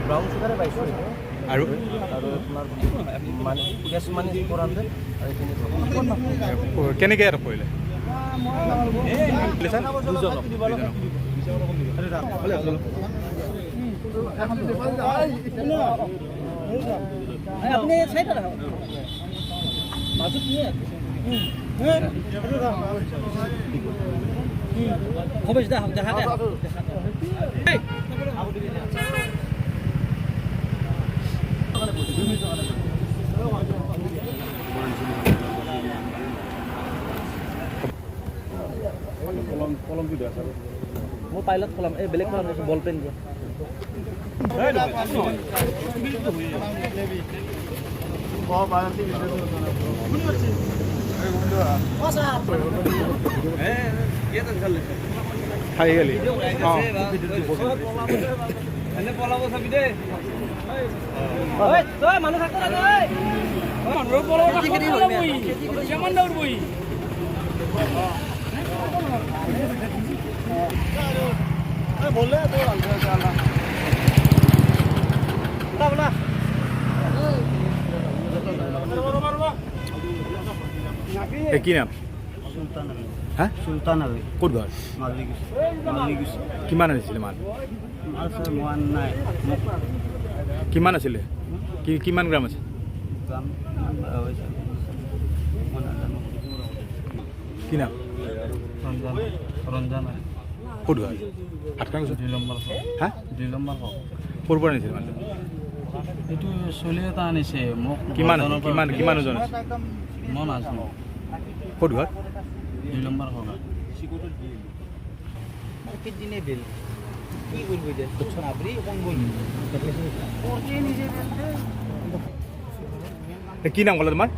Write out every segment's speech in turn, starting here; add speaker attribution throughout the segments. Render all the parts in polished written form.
Speaker 1: Brown চুগাৰে পাইছোঁ।
Speaker 2: আৰু
Speaker 1: আৰু আপোনাৰ মানে কেছ মানি 400 আৰু এইখিনি।
Speaker 2: কেনেকৈ আটক কৰিলে?
Speaker 1: দুজনক।
Speaker 3: আপুনি চাই থাকক, মাজত নিয়ে দেখা দে।
Speaker 1: মোৰ পাইলট কলম, এই বেলেগ কলম, বল পেন দিয়া।
Speaker 2: খাই গেলি?
Speaker 3: তই মানুহ থাকো না, তই কিমান দৌৰবই?
Speaker 2: কি নাম?
Speaker 1: সুলতান আলী।
Speaker 2: হা?
Speaker 1: সুলতান আলী।
Speaker 2: ক'ত ঘৰ?
Speaker 1: মালিগুচি, মালিগুচি।
Speaker 2: কিমান আনিছিলে মাল?
Speaker 1: মাল ছাৰ মই নাই মোক।
Speaker 2: কিমান আছিলে? কি কিমান গ্ৰাম আছে?
Speaker 1: দাম হৈছে, মই নাজানো।
Speaker 2: কি নাম?
Speaker 1: ৰঞ্জন, ৰঞ্জন আলী।
Speaker 2: ক'ত ঘৰ? হাতখন কৈছোঁ।
Speaker 1: 2 নম্বৰ।
Speaker 2: হা?
Speaker 1: 2 নম্বৰ।
Speaker 2: ক'ৰ পৰা আনিছিলে মালটো?
Speaker 1: এইটো চলি এটা আনিছে মোক।
Speaker 2: কিমান আছে? কিমান কিমান ওজন আছে?
Speaker 1: মই নাজানো।
Speaker 2: ক'ত ঘৰ?
Speaker 1: 2 নম্বৰ সভা।
Speaker 3: কি কৰিব এতিয়া?
Speaker 2: কি নাম ক'লে তোমাৰ?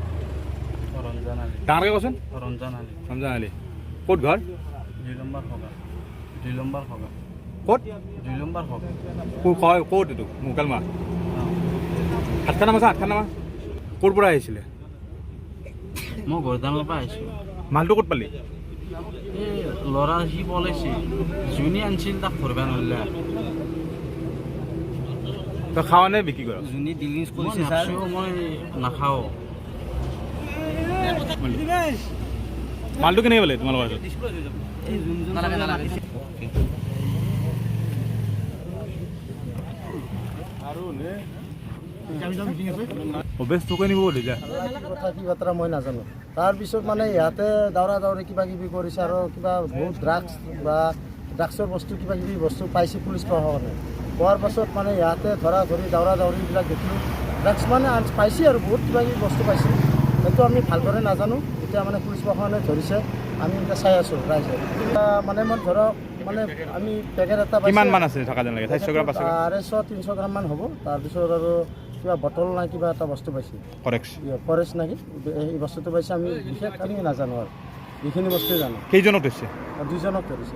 Speaker 1: ৰঞ্জন আলী।
Speaker 2: ডাঙৰকৈ কচোন।
Speaker 1: ৰঞ্জন আলী।
Speaker 2: ৰমজান আলী। ক'ত ঘৰ?
Speaker 1: 2 নম্বৰ সভা, 2 নম্বৰ সভা।
Speaker 2: ক'ত?
Speaker 1: 2 নম্বৰ সভা।
Speaker 2: কয় ক'ত এইটো মোকালমা হাতখন নামা, হাতখন নামা। ক'ৰ পৰা আহিছিলে?
Speaker 1: মই গৰদানৰ পৰা আহিছোঁ।
Speaker 2: মালটো ক'ত পালি?
Speaker 1: এই ল'ৰা সি পলাইছে, যোনে আনিছিল তাক ধৰিব নোৱাৰিলে।
Speaker 2: তই খাৱা নে বিক্ৰী কৰ?
Speaker 1: যোনে ডিলিংছ কৰিছে ছাৰ, মই নাখাওঁ।
Speaker 2: মালটো কেনেকৈ পালে তোমালোকৰ হাতত?
Speaker 1: এই যোনজন মাতিছে।
Speaker 2: অভ্যাস তোকে নিব দিছা।
Speaker 4: কি কথা কি বাতৰা মই নাজানো। তাৰপিছত মানে ইয়াতে দাউৰা দাউৰি কিবা কিবি কৰিছে আৰু কিবা বহুত ড্ৰাগছ বা ড্ৰাগছৰ বস্তু কিবা কিবি বস্তু পাইছে পুলিচ প্ৰশাসনে। পোৱাৰ পাছত মানে ইয়াতে ধৰা ধৰি দাউৰা দাউৰিবিলাক দেখিলোঁ। ড্ৰাগছ মানে পাইছে আৰু বহুত কিবা কিবি বস্তু পাইছে, সেইটো আমি ভালদৰে নাজানো। এতিয়া মানে পুলিচ প্ৰশাসনে ধৰিছে, আমি এতিয়া চাই আছোঁ ৰাইজে। মানে মই ধৰক মানে আমি পেকেট এটা পাইছোঁ।
Speaker 2: কিমান মান আছে থকা যেন লাগে? 400 গ্ৰাম, 500 গ্ৰাম?
Speaker 4: 250 300 গ্ৰামমান হ'ব। তাৰপিছত আৰু কিবা বটল নাই কিবা এটা বস্তু পাইছে।
Speaker 2: কৰেক্স।
Speaker 4: ফৰেষ্ট নেকি এই বস্তুটো পাইছে। আমি বিশেষ আমি নাজানো আৰু এইখিনি বস্তুৱে জানো।
Speaker 2: কেইজনক ধৰিছে?
Speaker 4: দুইজনক ধৰিছে।